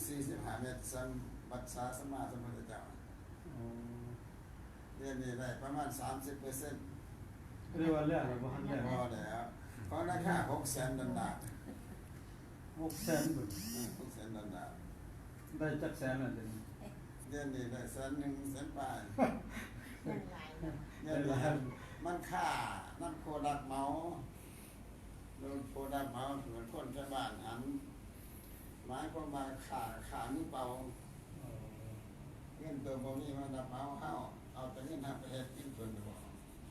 ສີ່ສິບຫ້າເມັດ ສຳ ບັດສາສຳມາສຳພຸດທະເຈົ້າ. ອໍ ດຽວນີ້ໄດ້ປະມານສາມສິບເປີເຊັນ. ເລີຍວ່າແລ້ວ ແລ້ວບໍ່ທັນແລ້ວ? ບໍ່ແລ້ວ. ຂອງລາຄາຫົກແສນດອນລາ. ຫົກແສນພຸ້ນ? ອື ຫົກແສນດອນລາ. ໄດ້ຈັກແສນແລ້ວດຽວນີ້? ດຽວນີ້ໄດ້ແສນໜຶ່ງ ແສນປາຍ. ຍັງຫຼາຍເນາະ. ດຽວນີ້ມັນຄ່ານຳຜູ້ຮັບເໝົາ. ໂດຍຜູ້ຮັບເໝົາເປັນຄົນຊາວບ້ານຫັ້ນ ໝາຍຄວາມວ່າຄ້າ ຄ້າມືເປົ່າ. ອໍ ເງິນໂຕບໍ່ມີມາຮັບເໝົາເຮົາ ເອົາແຕ່ເງິນເຮົາໄປເຮັດກິນເພິ່ນບໍ່.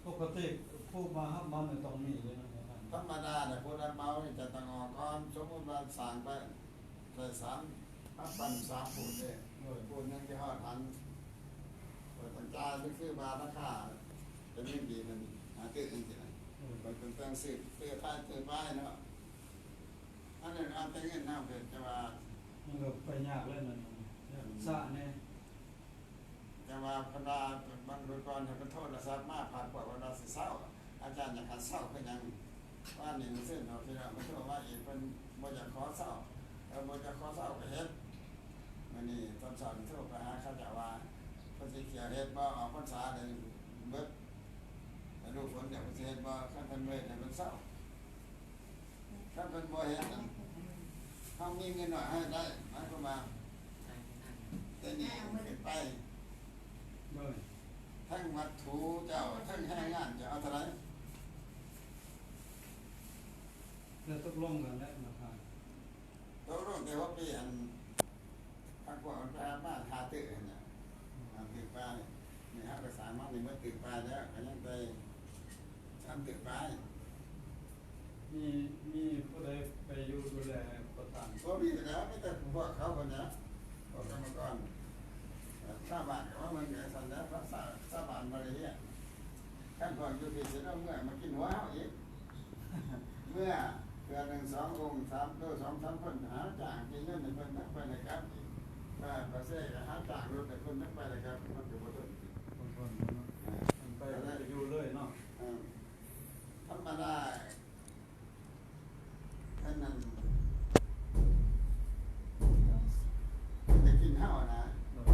ປົກກະຕິຜູ້ມາຮັບເໝົານີ້ຕ້ອງມີຢູ່ເນາະ. ທຳມະດາແຫຼະ ຜູ້ຮັບເໝົານີ້ຈະຕ້ອງອອກກ່ອນ. ສົມມຸດວ່າສ້າງໄປ ໄດ້ສາມ ປະມານສາມຟຸດເດ້ ໂດຍ ຟຸດໜຶ່ງທີ່ຮອດຫັ້ນ ຂ້ອຍຕ້ອງຈ່າຍໄປຄືວ່າລາຄາເປັນເງິນກີບຫັ້ນ ຫ້າຕື້ຈັ່ງຊີ້ນະ. ໂດຍ ຂ້ອຍຕ້ອງແຕ່ງຊື້ ຊື້ຂາຍ ຊື້ຂາຍເນາະ. ອັນນັ້ນເອົາແຕ່ເງິນເຮົາເຮັດ ແຕ່ວ່າມັນກໍໄປຍາກແລ້ວນັ້ນ ຍາກຊ້າແດ່. ຈັ່ງວ່າເພິ່ນວ່າບາງມື້ກ່ອນເພິ່ນໂທລະສັບມາ ພາກພວກເພິ່ນວ່າຊິເຊົາ ອາຈານຢາກໃຫ້ເຊົາຄືຫຍັງ? ວານນີ້ມື້ຊືນເນາະ ພີ່ນ້ອງເພິ່ນໂທມາອີກ ເພິ່ນບໍ່ຢາກຂໍເຊົາ ເອີ ບໍ່ຢາກຂໍເຊົາກໍເຮັດ. ມື້ນີ້ຕອນເຊົ້ານີ້ໂທໄປຫາເຂົາເຈົ້າວ່າ ເພິ່ນຊິຂຽວເຮັດບໍ່? ອອກພັນສາໄດ້ເບິດ ລະດູຝົນແລ້ວ ເພິ່ນຊິເຮັດບໍ່? ຄັນເພິ່ນບໍ່ເຮັດໃຫ້ເພິ່ນເຊົາ. ຄັນເພິ່ນບໍ່ເຮັດນັ້ນ ເຮົາມີເງິນໜ້ອຍໃຫ້ໄດ້ ໝາຍຄວາມວ່າ ແຕ່ນີ້ຂຶ້ນໄປ ໂດຍ ທັງວັດຖຸເຈົ້າ ທັງແຮງງານເຈົ້າ ເອົາເທົ່າໃດ? ແລ້ວຕົກລົງກັນແລ້ວນະທ່ານ. ຕົກລົງແຕ່ຫົວປີຫັ້ນ ພັກພວກມັນໄປຫາມາ ຫາຕື້ຫັ້ນນະ ຫາຕື້ປາຍ. ນີ້ເຮົາກໍສ້າງມານີ້ໝົດຕື້ປາຍແລ້ວ ກໍຍັງໄດ້ສາມຕື້ປາຍ. ມີ ມີຜູ້ໃດໄປຢູ່ດູແລປະທານ? ບໍ່ມີແລ້ວ ມີແຕ່ພວກເຂົາພຸ້ນນະ ພວກກຳມະກອນ. ຊາວບ້ານກໍມາເບິ່ງກັນຊັ້ນແຫຼະ ພາສາຊາວບ້ານບໍ່ໄດ້ຮຽນ. ຄັນພວກຢູ່ພີ້ຊິເອົາເມືອມາກິນຫົວເຮົາອີກ. ເມື່ອເທື່ອໜຶ່ງສອງອົງສາມໂຕ ສອງສາມຄົນ ຫາຈ້າງກິນເງິນໃຫ້ເພິ່ນທັງໄປແລະກັບອີກ. ວ່າປາເຊກໍຫາຈ້າງລົດໃຫ້ເພິ່ນທັງໄປແລະກັບ ມັນກໍບໍ່ທົນ. ບໍ່ທົນເນາະ. ເອີ ມັນໄປກໍຢູ່ເລີຍເນາະ. ເອີ ທຳມະດາ ອັນນັ້ນ ໄດ້ກິນເຮົານະ. ໂດຍ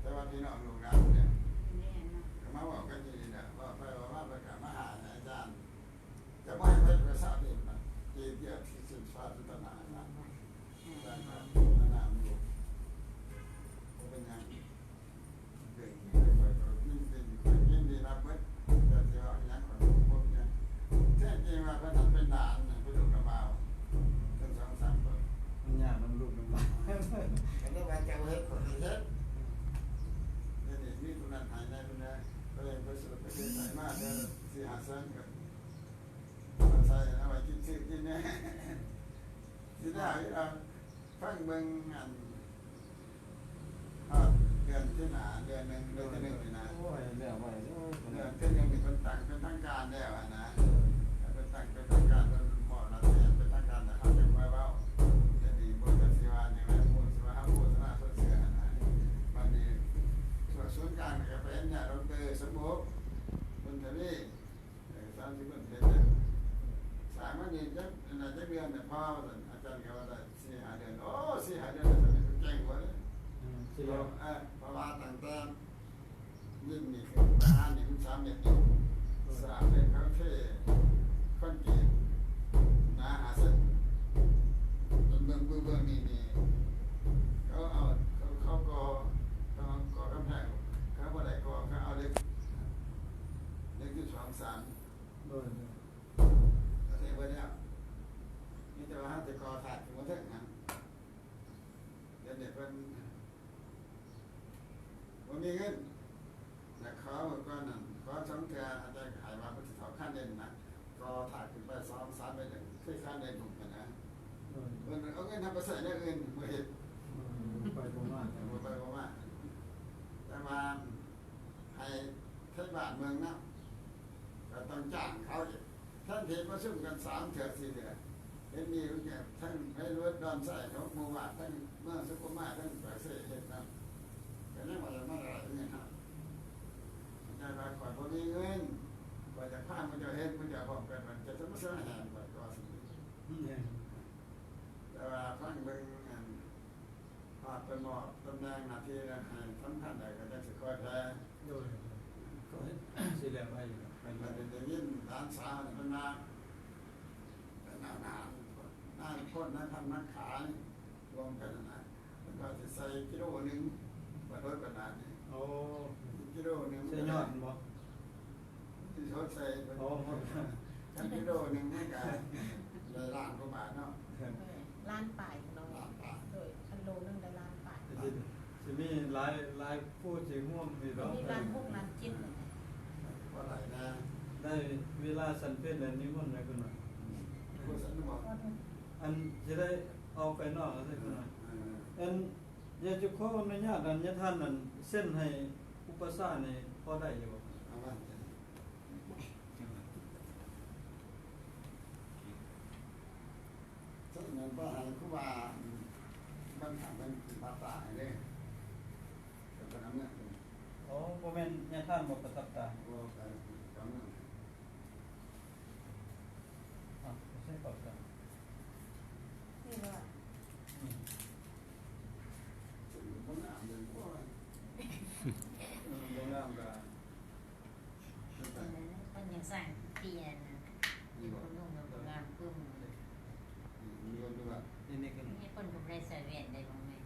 ແຕ່ວ່າພີ່ນ້ອງລູກຫຼານເນຍ ແມ່ນເນາະ ກໍມາເວົ້າກັນຢູ່ນີ້ແຫຼະ ເວົ້າໄປເວົ້າມາ ເພິ່ນກໍມາຫາອາຈານ ຈະບໍ່ໃຫ້ເພິ່ນໄປສາບເອງນະ ເອເດຍທີ່ສິນສາທຸຕະນານະ. ອືມ ອາຈານກໍແນະນຳຢູ່ ບໍ່ເປັນຫຍັງ. ເປັນ ຂ້ອຍກໍຍິນດີ ຂ້ອຍຍິນດີຮັບເບິດ ແຕ່ຊິເວົ້າອີ່ຫຍັງຂ້ອຍກໍບໍ່ເປັນຫຍັງ. ແທ້ຈິງວ່າເພິ່ນເປັນຫຼານ ເປັນລູກນຳບ່າວ ເປັນສອງສາມຄົນ ມັນຍາກນຳລູກນຳຫຼານ. ກໍເລີຍວ່າເຈົ້າເຮັດ ຂ້ອຍກໍເຮັດ. ດຽວນີ້ມີຜູ້ນັ້ນໃຫ້ແດ່ ຜູ້ນີ້ ເພິ່ນໄປສຸດໄປເຮັດໃຫ້ມາເທື່ອລະສີ່ຫ້າແສນ ກໍມາໃຊ້ເອົາໄວ້ກິນຊື້ກິນແດ່ ຊິໄດ້ຢູ່ດອກ. ຟັງເບິ່ງອັນ ຮອດເດືອນທີ່ໜ້າ ເດືອນໜຶ່ງ ເດືອນທີໜຶ່ງນີ້ນະ. ໂອ້ຍ ແລ້ວໄວເດີ ເດືອນທີໜຶ່ງນີ້ເພິ່ນຕັ້ງເປັນທາງການແລ້ວຫັ້ນນະ. ເອີ ເພິ່ນຕັ້ງເປັນທາງການ ເພິ່ນມອບໜ້າທີ່ເປັນທາງການ ແລ້ວເຮົາຈັ່ງຄ່ອຍເວົ້າ. ດຽວນີ້ບໍ່ຈັກຊິວ່າຫຍັງແລ້ວ ຮູ້ຊິວ່າເຮົາໂຄສະນາຊົນເຊື່ອຫັ້ນນະ. ບັດນີ້ສ່ວນສູນກາງກໍໄປເຫັນຍາດອກເຕີສົມພົບ ບຸນທະວີ. ເອີ ສາມສິບຄົນເຮັດແລ້ວ ສ້າງມານີ້ຈັກ ອັນນັ້ນຈັກເດືອນແລ້ວ ພໍວ່າຊັ້ນ. ອາຈານກໍວ່າໄດ້ສີ່ຫ້າເດືອນ. ໂອ້ ສີ່ຫ້າເດືອນ ແລ້ວສຳເລັດ ແຈ້ງຫົວເລີຍ. ອືມ ເອີ ເພາະວ່າຕັ້ງແຕ່ຍິງນີ້ຂຶ້ນໄປຫານີ້ມັນສາມເມັດເອງ. ສາມເມັດ ເຂົາເທຄອນກຣີດໜາຫ້າເຊັນ. ເບື້ອງ ເບື້ອງນີ້ນີ້ ເຂົາເອົາ ເຂົາ ເຂົາກໍ່ ເຂົາກໍ່ກຳແພງ ເຂົາບໍ່ໄດ້ກໍ່ ເຂົາເອົາເຫຼັກ ເຫຼັກຢູ່ສອງສາມ ໂດຍ ໂດຍ ກໍເສຍເບິດແລ້ວ. ມີແຕ່ວ່າເຮົາຈະກໍ່ຖາດຂຶ້ນມາເທິງຫັ້ນ. ດຽວນີ້ເພິ່ນບໍ່ມີເງິນ ແລ້ວຂໍເມື່ອກ່ອນນັ້ນ ຂໍສອງເທື່ອ ອາຈານກໍໃຫ້ວ່າມັນຊິເທົ່າຄານເດັ່ນນະ ກໍ່ຖາດຂຶ້ນໄປສອງສາມເມັດ ຄືຄານເດັ່ນຫຸ້ມຫັ້ນນະ. ໂດຍ ເພິ່ນເອົາເງິນເຮົາໄປໃຊ້ແນວອື່ນ ບໍ່ເຮັດ. ອືມ ໄປບໍ່ມາ ໄປບໍ່ມາ. ແຕ່ວ່າໃຫ້ໄທບ້ານເມືອງນຳ ກໍຕ້ອງຈ້າງເຂົາອີກ. ແທນທີ່ປະຊຸມກັນສາມເທື່ອສີ່ເທື່ອ ເຫັນມີແບບທັງໄພໂຣດ ດອນໄຊ ຫົກໝູ່ບ້ານ ທັງເມືອງສຸຂຸມມາ ທັງປາກເຊເຮັດນຳ ກໍຍັງວ່າຈະມາໄດ້ເງິນຫັ້ນ. ແຕ່ວ່າຂ້ອຍບໍ່ມີເງິນ ຂ້ອຍຈະພາໝູ່ເຈົ້າເຮັດ ໝູ່ເຈົ້າພ້ອມກັນ ມັນຈະມາສະແຫງຂ້ອຍກໍວ່າຊັ້ນ. ອືມ ແຕ່ວ່າຟັງເບິ່ງອັນ ເພິ່ນມອບຕຳແໜ່ງໜ້າທີ່ໃຫ້ສຳຄັນໄດ້ກໍຈັກຊິຄ່ອຍແຜ່. ໂດຍ ກໍຊິແລ້ວໄປຢູ່ດອກ ໄປຢູ່. ບັດນີ້ໄດ້ຍິນຫຼານສາວນີ້ເພິ່ນວ່າ ເປັນອາຫານນາຍພົນນາຍພັນມາຂາຍລວມກັນຫັ້ນນະ ເພິ່ນວ່າຊິໃສ່ກິໂລໜຶ່ງ ບໍ່ໂດຍປານນັ້ນ. ໂອ້ ກິໂລໜຶ່ງ ໃສ່ຍອດບໍ່? ທີ່ເຂົາໃສ່ ໂອ້ ຄັນກິໂລໜຶ່ງມັນກະໄດ້ລ້ານກວ່າບາດເນາະ. ເອີ ລ້ານປາຍເນາະ. ລ້ານປາຍ. ໂດຍ ຄັນໂລໜຶ່ງໄດ້ລ້ານປາຍ. ຊິ ຊິມີຫຼາຍ ຫຼາຍຜູ້ຊິຮ່ວມຢູ່ດອກ. ມີລ້ານຫົກ ລ້ານເຈັດ ພໍໄດ້ນະ. ໄດ້ເວລາສັນເພັນແລ້ວ ນິມົນແລ້ວ ເພິ່ນວ່າ. ຜູ້ສັນບອກ ອັນຊິໄດ້ອອກໄປນອກ ເພິ່ນວ່າ. ເອີ ອັນ ຢາກຈະຂໍອະນຸຍາດ ອັນຍາທ່ານນັ້ນເຊັນໃຫ້ອຸປະຊານີ້ ພໍໄດ້ຢູ່ບໍ່? ເອົາໄວ້ ເຊັນນັ້ນບໍ່ໃຫ້ຄູບາ ບັນຫາເພິ່ນປະທັບຕາໃຫ້ເດ້ ເພິ່ນເອົາເມືອ. ອໍ ບໍ່ແມ່ນຍາທ່ານບໍ່ປະທັບຕາ? ບໍ່ ເພິ່ນເອົາເມືອ. ອ້າວ ບໍ່ໃຊ່ປອບກັນ ນີ້ວ່າ ອືມ ບໍ່ງາມເລີຍ ໂອ້ຍ ເອີ ບໍ່ງາມກະ ເອີ ເພິ່ນຍັງສ້າງເຕັ້ຍນະ ນີ້ບໍ່ ຄົນນຸ່ງກໍບໍ່ງາມປຶ້ມເລີຍ. ນີ້ ນີ້ກໍຄືວ່າ ນີ້ ນີ້ຄື ນີ້ເພິ່ນກໍບໍ່ໄດ້ໃສ່ແວ່ນໄດ້ບໍ່ແມ່?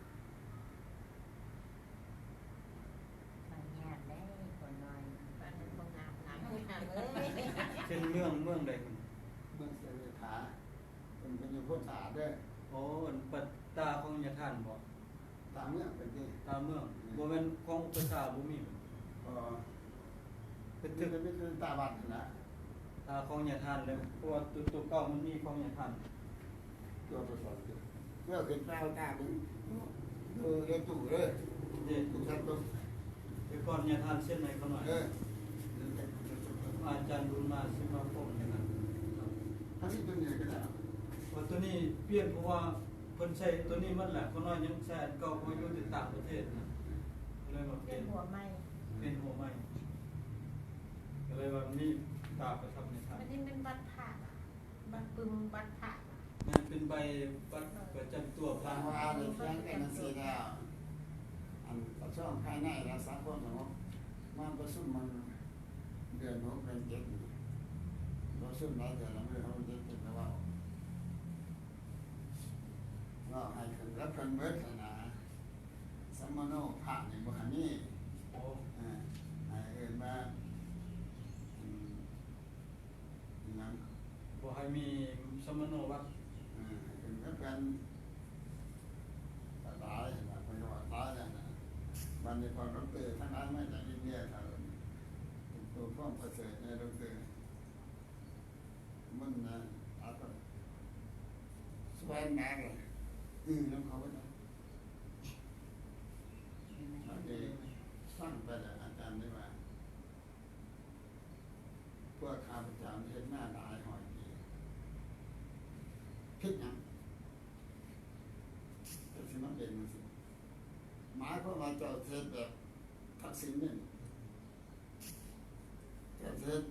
ມັນຍາກເດ້ ຄົນນ້ອຍ ປານນັ້ນບໍ່ງາມ ງາມ ງາມເອີຍ. ເຊັ່ນເມືອງ ເມືອງໃດພຸ້ນ? ເມືອງໄຊເວທາ ເພິ່ນ ເພິ່ນຢູ່ໂພນສະອາດເດີ. ໂອ້ ອັນປະ ຕາຂອງຍາທ່ານບໍ? ຕາເມືອງເພິ່ນຕິ? ຕາເມືອງ ອືມ ບໍ່ແມ່ນຂອງອຸປະຊາບໍ່ມີບໍ? ບໍ່ ເພິ່ນຖືກ ມີແຕ່ຕາວັດຫັ້ນລະ. ຕາຂອງຍາທ່ານເລີຍ ເພາະວ່າໂຕ ໂຕເກົ່າມັນມີຂອງຍາທ່ານ. ຕົວປະສອນເດີ ເມື່ອຂຶ້ນໄປເອົາຕາເບິ່ງ ເອີ ເດີຕູ້ເດີ ເດ້ ຕູ້ຊັ້ນຕົກ ແຕ່ກ່ອນຍາທ່ານເຊັນໃຫ້ເຂົາໜ້ອຍ. ເອີ ອາຈານບຸນມາ ຊິມາພົບນີ້ນະ. ອັນນີ້ຕົວນີ້ກໍໄດ້ ວ່າຕົວນີ້ປ່ຽນ ເພາະວ່າເພິ່ນໃຊ້ຕົວນີ້ໝົດແຫຼະ ເຂົານ້ອຍຍັງໃຊ້ອັນເກົ່າ ເພາະຢູ່ແຕ່ຕ່າງປະເທດນະ ກໍເລີຍມາປ່ຽນ ປ່ຽນຫົວໃໝ່ ປ່ຽນຫົວໃໝ່ ກໍເລີຍວ່າມີຕາປະທັບໃນທ່ານ. ອັນນີ້ແມ່ນບັດພະ ບັດປຶ້ມ ບັດພະ ແມ່ນເປັນໃບບັດປະຈຳຕົວພະ. ທາງວ່າໄດ້ຂຽນກັນຊີ້ແລ້ວ ອັນກະຊວງພາຍໃນ ແລະ ສັງຄົມສະຫງົບ ມາປະຊຸມມັນເດືອນຫົກເດືອນເຈັດນີ້ ປະຊຸມຫຼາຍເທື່ອແລ້ວ ມື້ເຮົາເຈັດເຈັດກະເວົ້າ ເວົ້າໃຫ້ຂຶ້ນກັບເພິ່ນເບິດຫັ້ນນະ. ສຳມະໂນພະນີ້ບໍ່ໃຫ້ມີ. ໂອ້ ເອີ ໃຫ້ເອີ້ນວ່າ ອືມ ອີຫຍັງ ບໍ່ໃຫ້ມີສຳມະໂນວັດ. ເອີ ໃຫ້ເປັນແບບນັ້ນ ຫຼາຍໆ ເພິ່ນກໍວ່າຫຼາຍແລ້ວນະ. ບັດນີ້ພວກດັອກເຕີທັງຫຼາຍມາຈາກອິນເດຍ ເຂົາເປັນຜູ້ພວງປະເສີດໃນດັອກເຕີ ມັນນະ ອາດຈະສວນມາເລີຍ ອື ນຳເຂົາໄປນະ. ບັດນີ້ຟັງໄປແລ້ວ ອາຈານໄດ້ວ່າ ພວກຂ້າພະເຈົ້າເຮັດມາຫຼາຍຮ້ອຍປີ ຜິດຫຍັງ? ເຈົ້າຊິມາເປັນຈັ່ງຊີ້ ໝາຍຄວາມວ່າເຈົ້າເຮັດແບບທັກສິນເດ້ ເຈົ້າເຮັດ